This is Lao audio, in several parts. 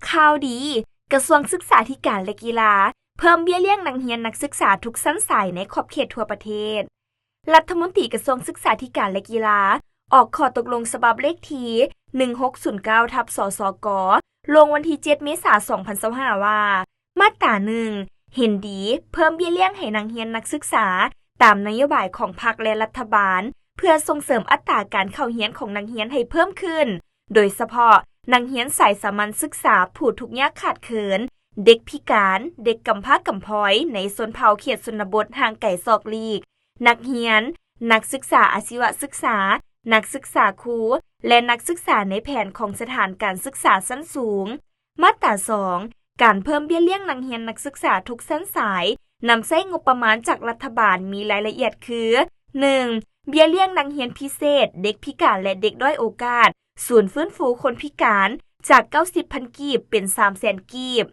ຂ່າວດີ, ກະຊວງສຶກສາທິການ ແລະ ກິລາ ເພີ່ມເບ້ຍລ້ຽງນັກຮຽນນັກສຶກສາທຸກຊັ້ນສາຍໃນຂອບເຂດທົ່ວປະເທດ. ລັດຖະມົນຕີກະຊວງສຶກສາທິການ ແລະ ກິລາ ອອກຂໍ້ຕົກລົງສະບັບເລກທີ ໜຶ່ງຫົກສູນເກົ້າ ທັບ ສສກ ລົງວັນທີ ເຈັດ ເມສາ ສອງພັນຊາວຫ້າ ວ່າ ມາດຕາ ໜຶ່ງ ເຫັນດີເພີ່ມເບ້ຍລ້ຽງໃຫ້ນັກຮຽນນັກສຶກສາ ຕາມນະໂຍບາຍຂອງພັກ ແລະ ລັດຖະບານ ເພື່ອສົ່ງເສີມອັດຕາການເຂົ້າຮຽນຂອງນັກຮຽນໃຫ້ເພີ່ມຂຶ້ນ, ໂດຍສະເພາະນັກຮຽນສາຍສາມັນສຶກສາຜູ້ທຸກຍາກຂາດເຂີນ, ເດັກພິການ, ເດັກກຳພ້າກຳພອຍໃນຊົນເຜົ່າເຂດຊົນນະບົດຫ່າງໄກສອກຫຼີກ, ນັກຮຽນ, ນັກສຶກສາອາຊີວະສຶກສາ, ນັກສຶກສາຄູ ແລະ ນັກສຶກສາໃນແຜນຂອງສະຖານການສຶກສາຊັ້ນສູງ. ມາດຕາ ສອງ ການເພີ່ມເບ້ຍລ້ຽງນັກຮຽນນັກສຶກສາທຸກຊັ້ນສາຍ ນຳໃຊ້ງົບປະມານຈາກລັດຖະບານມີລາຍລະອຽດຄື ໜຶ່ງ ເບ້ຍລ້ຽງນັກຮຽນພິເສດ, ເດັກພິການ ແລະ ເດັກດ້ອຍໂອກາດ, ສູນຟື້ນຟູຄົນພິການ ຈາກ ເກົ້າສິບພັນກີບ ເປັນ ສາມແສນກີບ.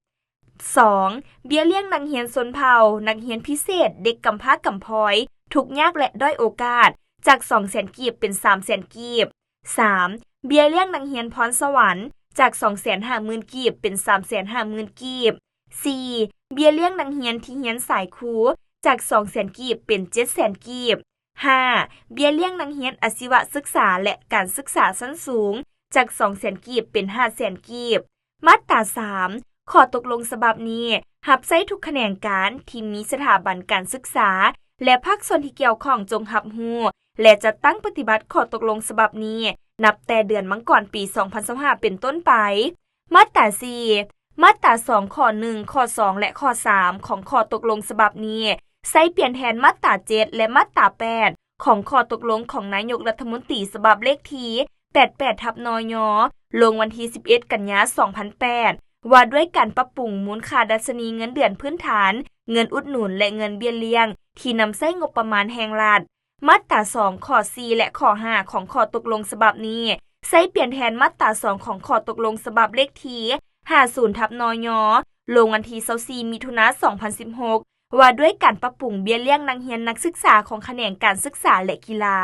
ສອງ ເບ້ຍລ້ຽງນັກຮຽນຊົນເຜົ່າ, ນັກຮຽນພິເສດ, ເດັກກຳພ້າກຳພອຍ, ທຸກຍາກ ແລະ ດ້ອຍໂອກາດ ຈາກ ສອງແສນກີບ ເປັນ ສາມແສນກີບ. ສາມ ເບ້ຍລ້ຽງນັກຮຽນພອນສະຫວັນ ຈາກ ສອງແສນຫ້າໝື່ນກີບ ເປັນ ສາມແສນຫ້າໝື່ນກີບ. ສີ່ ເບ້ຍລ້ຽງນັກຮຽນທີ່ຮຽນສາຍຄູ ຈາກ ສອງແສນກີບ ເປັນ ເຈັດແສນກີບ. ຫ້າ ເບ້ຍລ້ຽງນັກຮຽນອາຊີວະສຶກສາ ແລະ ການສຶກສາຊັ້ນສູງ ຈາກ ສອງແສນກີບ ເປັນ ຫ້າແສນກີບ. ມາດຕາ ສາມ ຂໍ້ຕົກລົງສະບັບນີ້ ຮັບໃຊ້ທຸກຂະແໜງການທີ່ມີສະຖາບັນການສຶກສາ ແລະ ພາກສ່ວນທີ່ກ່ຽວຂ້ອງຈົ່ງຮັບຮູ້ ແລະ ຈັດຕັ້ງປະຕິບັດຂໍ້ຕົກລົງສະບັບນີ້ ນັບແຕ່ເດືອນມັງກອນ ປີສອງພັນຊາວຫ້າ ເປັນຕົ້ນໄປ. ມາດຕາ ສີ່ ມາດຕາ ສອງ ຂໍ້ ໜຶ່ງ ຂໍ້ ສອງ ແລະ ຂໍ້ ສາມ ຂອງຂໍ້ຕົກລົງສະບັບນີ້ ໃຊ້ປ່ຽນແທນມາດຕາ ເຈັດ ແລະ ມາດຕາ ແປດ ຂອງຂໍ້ຕົກລົງຂອງນາຍົກລັດຖະມົນຕີ ສະບັບເລກທີ ແປດແປດ ທັບ ນຍ ລົງວັນທີ ສິບເອັດ ກັນຍາ ສອງພັນແປດ ວ່າດ້ວຍການປັບປຸງມູນຄ່າດັດຊະນີເງິນເດືອນພື້ນຖານ, ເງິນອຸດໜູນ ແລະ ເງິນເບ້ຍລ້ຽງທີ່ນຳໃຊ້ງົບປະມານແຫ່ງລັດ. ມາດຕາ ສອງ ຂໍ້ ສີ່ ແລະ ຂໍ້ ຫ້າ ຂອງຂໍ້ຕົກລົງສະບັບນີ້ ໃຊ້ປ່ຽນແທນມາດຕາ ສອງ ຂອງຂໍ້ຕົກລົງສະບັບເລກທີ ຫ້າສິບ ທັບ ນຍ ລົງວັນທີ ຊາວສີ່ ມິຖຸນາ ສອງພັນສິບຫົກ ວ່າດ້ວຍການປັບປຸງເບ້ຍລ້ຽງນັກຮຽນນັກສຶກສາຂອງຂະແໜງການສຶກສາ ແລະ ກິລາ.